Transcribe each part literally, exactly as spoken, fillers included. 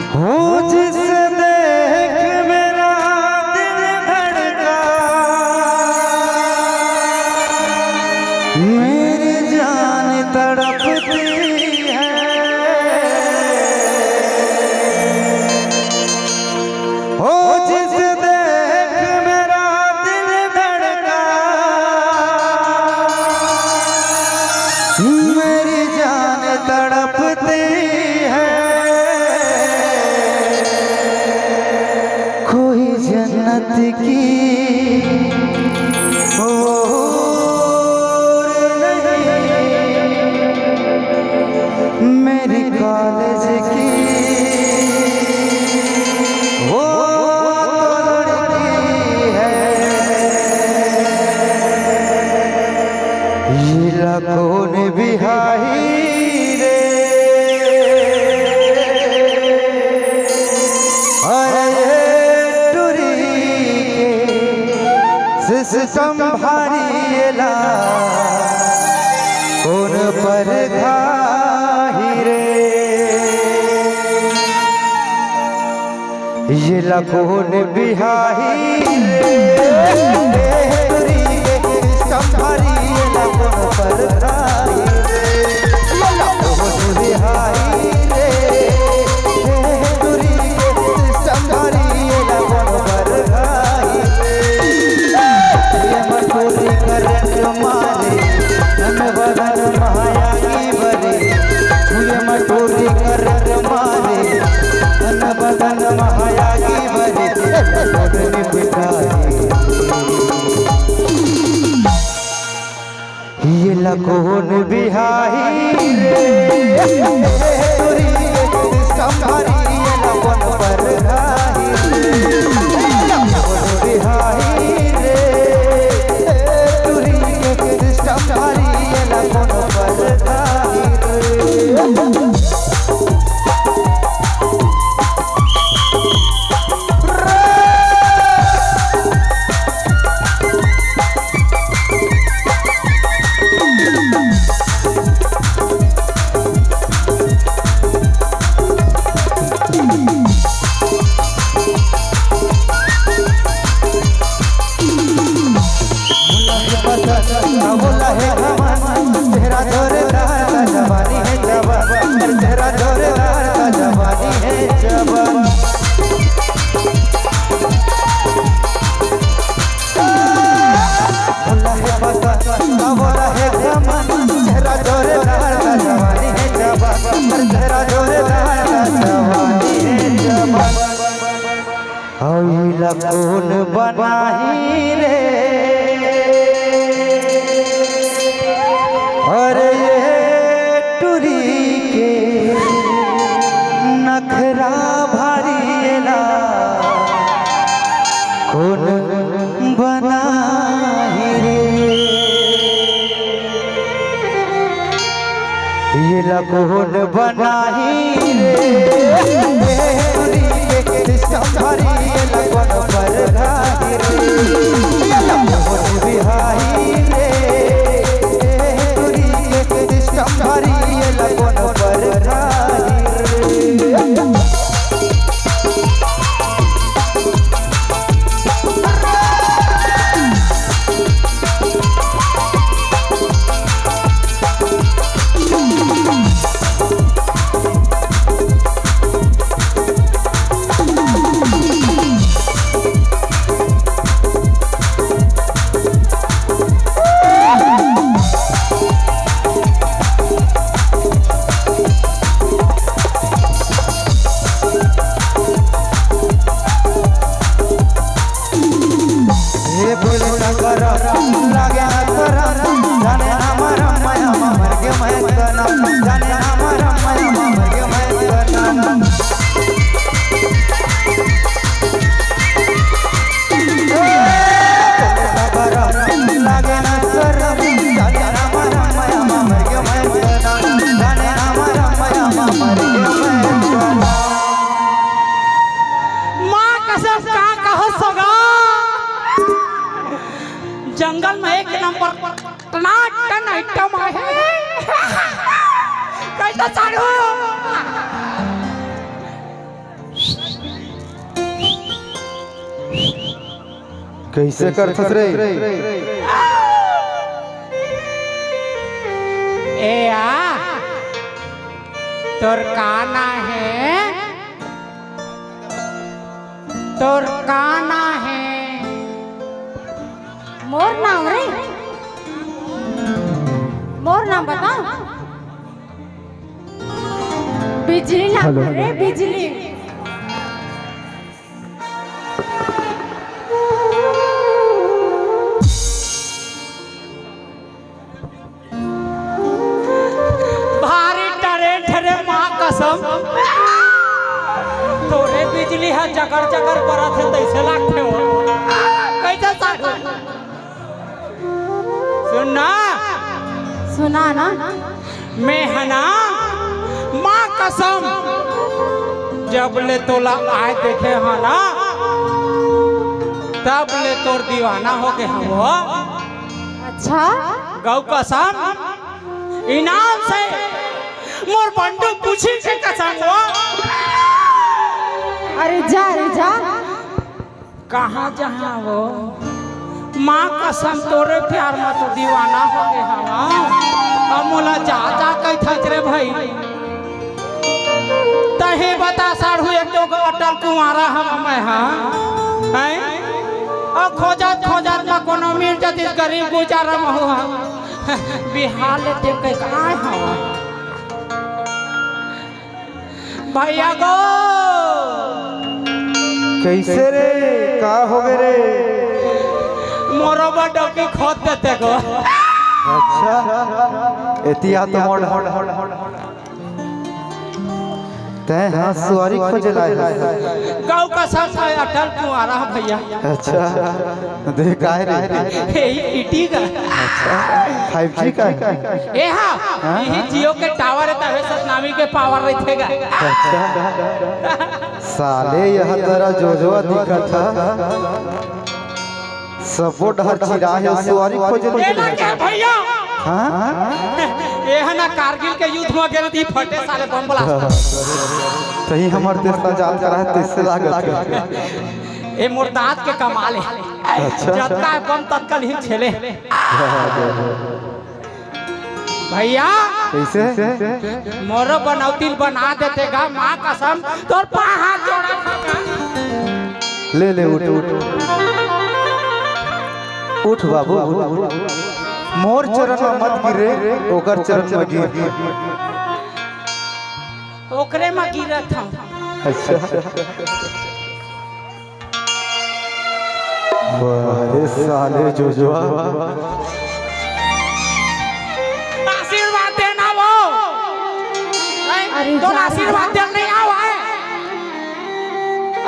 हो जिसे देख मेरा दिल धड़का, मेरी जान तड़पती है। हो जिसे देख मेरा दिल धड़का, मेरी जान तड़पती है। कोई जन्नत की हूर नहीं, मेरी कॉलेज की वो तो लड़की है। ये लखोन बिहारी रे, अरे ये टुरी के सिस्टम भारी, एला कोन परखाही रे। ये लखोन बिहारी रे, टुरी के सिस्टम भारी, ये लखोन परखाही रे। ये लखोन बिहारी रे, टुरी के सिस्टम भारी, ये लखोन परखाही रे। ये मटोरी करंट मारे, तन बदन महाया की बरे। ये मटोरी करंट मारे, तन बदन महाया की बरे। ए, बदन पिटाई। ये लखोन बिहारी रे, टुरी के सिस्टम भारी, ये लखोन परखाही रे। लखोन बिहारी रे, टुरी के सिस्टम भारी, ये लखोन परखाही रे। अउ इला कोन बनाही रे, अरे ये टुरी के नखरा भारी, एला कोन बनाही रे। ये लखोन बनाही रे, टुरी के सिस्टम भारी, ये लखोन परखाही रे। ये लखोन बिहारी रे, टुरी के सिस्टम भारी, ये लखोन परखाही रे। माँ कसम, का कहो सगा? जंगल में एक नंबर टनाटन आइटम आहे। कैसा साढ़ू? कइसे करथस रे? ए आ, तोर का ना हे? तोर का ना हे? मोर नाम रे, मोर नाम बता। बिजली नाम हेलो, रे, हेलो। बिजली। भारी talent रे माँ कसम। तोरे बिजली ह जगर जगर बरत हे तइसे लागथे हो। कइसे साढ़ू? सुन ना। सुना ना। मैं ह ना, माँ कसम, जब ले तोला आय देखे ह ना, तब ले तोर दीवाना हो गे हवं। अच्छा? गऊ कसम, इनाम से मोर बंडू पूछी के कसम वो। अरे जा रे जा। कहाँ जहाँ वो? माँ कसम तोरे प्यार म तो दीवाना हो गे हवं। अब मोला जा जा कहिथस रे भाई। तही बता साढ़ू, एक तो अटल कुंवारा हवं मैं, हाँ? हैं? अउ खोजत खोजत म कोनो मिल जतिस गरीब गुजारा म हुआ। बिहार ले ते कहीं कहाँ हवं? भैया गो। कइसे रे? का हो गे रे? मोरो बर डौकी खोद देते गो। अच्छा, एती आ तो मोड़। तैं हाँ सुवारी खोजे लाए हस। गऊ कसम से अटल कुंवारा भैया। अच्छा, दे काय रे? हे, ई ईटी का। अच्छा, five G का हे? ए हाँ, हाँ, इही हाँ। Jio के tower हे, तभे सतनामी के power रहिथे गा। अच्छा, साले, ए हा तोर जोजवा दिखत हे। सबो डहर चिरा हे, सुवारी खोजे ए निकले। लगे भैया। हाँ? ए हा ना कारगिल के युद्ध म गे रहिस, फटे साले बम blast। तही हमर देश ला आजाद कराए, तइसे लागत हे। ए मोर दांत के कमाल हे। अच्छा। जतका हे बम ततका ल ही झेले। भैया। कइसे? मोरो बनौती ल बना देते गा, माँ कसम, तोर पाँव हाथ जोड़त हँव गा। ले, ले, उठ, उठ। उठ बाबू, उठ, उठ। मोर चरण म मत गिर रे, ओकर चरण म गिर। ओकरे म गिरत हँव। अच्छा। अरे साले जोजवा। आशीर्वाद देना वो। अरे तोला जान आशीर्वाद दे। देना नहीं आवा है।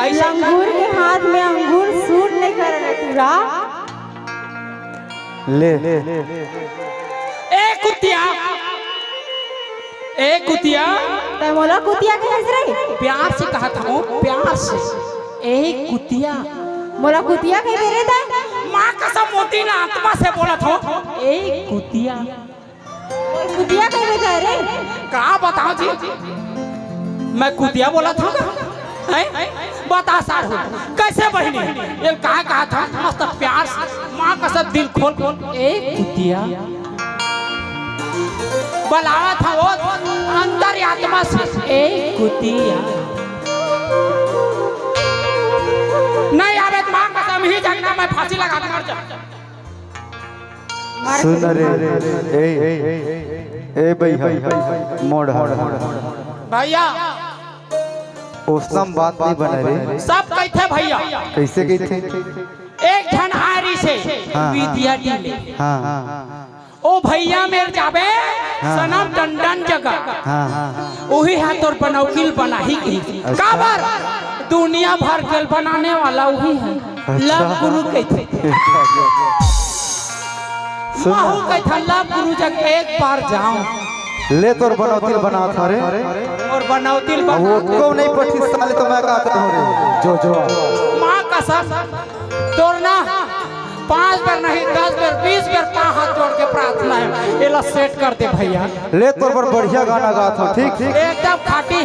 ऐसे लंगूर के हाथ में अंगूर सूट नहीं कर रहा पूरा। ले। ए कुतिया, ए कुतिया। तैं मोला कुतिया कहिस रे? प्यार से कहत हँव, प्यार से। ए कुतिया। मोला कुतिया कहि दे रे तैं। माँ कसम मोती ना आत्मा से बोलत हँव। ए कुतिया। कुतिया कहि दे रे। का बतावँव जी? मैं कुतिया बोलत हँव का? हैं? बता साढ़ू, कइसे बहिनी? ए का कहत हँव? मस्त प्यार से, माँ कसम दिल खोल। ए कुतिया। बलावत हँव वो अंतरात्मा से। ए कुतिया। नहीं आवे त माँ कसम ही जगना मैं फांसी लगा के मर जावँव। सुन रे, ए, ए भैया, मोड़ हर। भैया। ओसना म बात नहीं बने रे। सब कहिथे भैया। कइसे कहिथे? एक झन आय रिहिसे, हाँ, हाँ। विद्या टीले। हाँ, हाँ। ओ भैया मेर जाबे, हाँ। सनम टंडन जगह। हाँ, हाँ। उही हा तोर बनौती ल बनाही कहिस। अच्छा। काबर? दुनिया भर के ल बनाने वाला उही हे। अच्छा। लव गुरु कहिथे। सुन। महूँ कहिथँव लव गुरु जग एक बार जावँव। ले तोर बनौती ल बनात हँव रे। मोर बनौती ल अब बनात ओतको नहीं पठिस साले त मैं का करहूँ रे। जो, जो। माँ कसम, तोर ना पाँच बेर नहीं, दस बेर, बीस बेर पाँव हाथ जोड़ के प्रार्थना हे, एला set कर दे भैया। ले तोर बर बढ़िया गाना गात हँव, ठीक? एकदम खाटी।